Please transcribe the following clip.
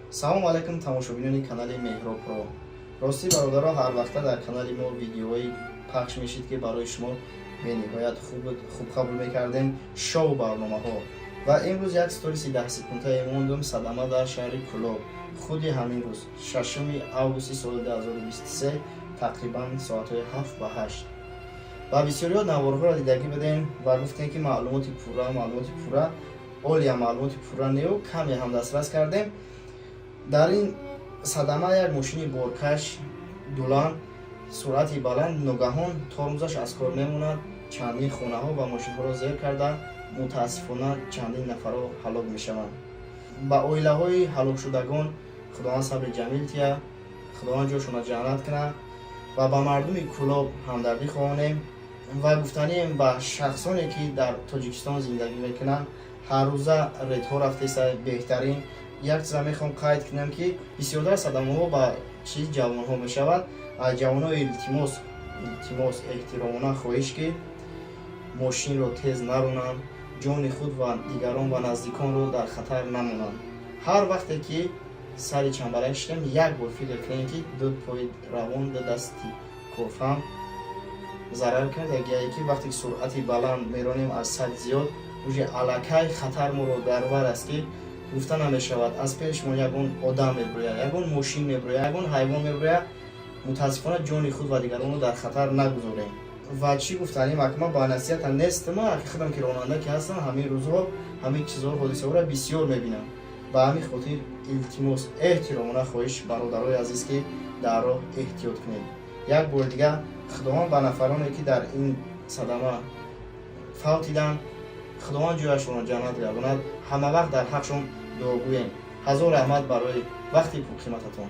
Салому алайкум, тамошобинони канали Меҳроб Про. Ростӣ, бародаро, ҳар вақта дар канали мо видеоҳои пахш мешид, ки барои шумо бениҳоят хуб қабул мекардем, шоу барномаҳо. Ва имрӯз як сториси 10 секундае мондум: садама дар шаҳри Кӯлоб, худи ҳамин рӯз, 6 августи соли 2023, тақрибан соатҳои 7 ба 8. Ва бисёриҳо наворҳоро дидагӣ будем ва гуфтем, ки маълумоти пурра, маълумоти пурра. Олия маълумоти пурра неу, каме ҳам дастрас кардем. Дар ин садама як мошини боркаш дулан, суръати баланд, ногаҳон тормозаш аз кор мемонад, чандин хонаҳо ва мошинҳоро зер карда, мутаассифона, чандин нафарҳо ҳалок мешаванд. Ба оилаҳои ҳалокшудагон Худованд сабри ҷамил тия, Худованд ҷошонро ҷаннат кунад ва ба мардуми Кӯлоб ҳамдардӣ хоҳонем. Ва гуфтанием ба шахсоне, ки дар Тоҷикистон зиндагӣ мекунанд, ҳаррӯза рейдҳо рафтеста. Беҳтарин як чиза мехоҳам қайд кунам, ки бисёртар садамаҳо ба чиз ҷавонҳо мешавад. Аз ҷавонҳо илтимос, илтимос, эҳтиромона хоҳиш, ки мошинро тез наронанд, ҷони худ ва дигарон ва наздиконро дар хатар намонанд. Ҳар вақте ки сари чамбарак шидем, як бор фикр кунем, ки ду пои равон, ду дасти корфаҳм зарар кардагие, ки вақте ки суръати баланд меронем, аз сад зиёд, уже аллакай хатар моро дар бар аст, ки гуфта намешавад. Аз пеш мо ягон одам мебурӯяд, ягон мошин мебурӯяд, ягон ҳайвон мебурӯяд. Мутаассифона, ҷони худ ва дигаронро дар хатар нагузорем. Ва чӣ гуфтаним, акма ба насиҳата нестма, худам ки ронанда ки ҳастам, ҳамин рӯзҳо ҳамин чизҳоро, ҳодисаҳоро бисёр мебинам. Ба ҳамин хотир илтимос, эҳтиромона хоҳиш, бародарои азиз, ки дар роҳ эҳтиёт кунед. Як бори дигар Худованд ба нафароне, ки дар ин садама фавтиданд, Худованд ҷояшонро ҷаннат гардонад. Ҳама вақт дар ҳақшон дуогӯем. Ҳазор раҳмат барои вақти пурқимататон.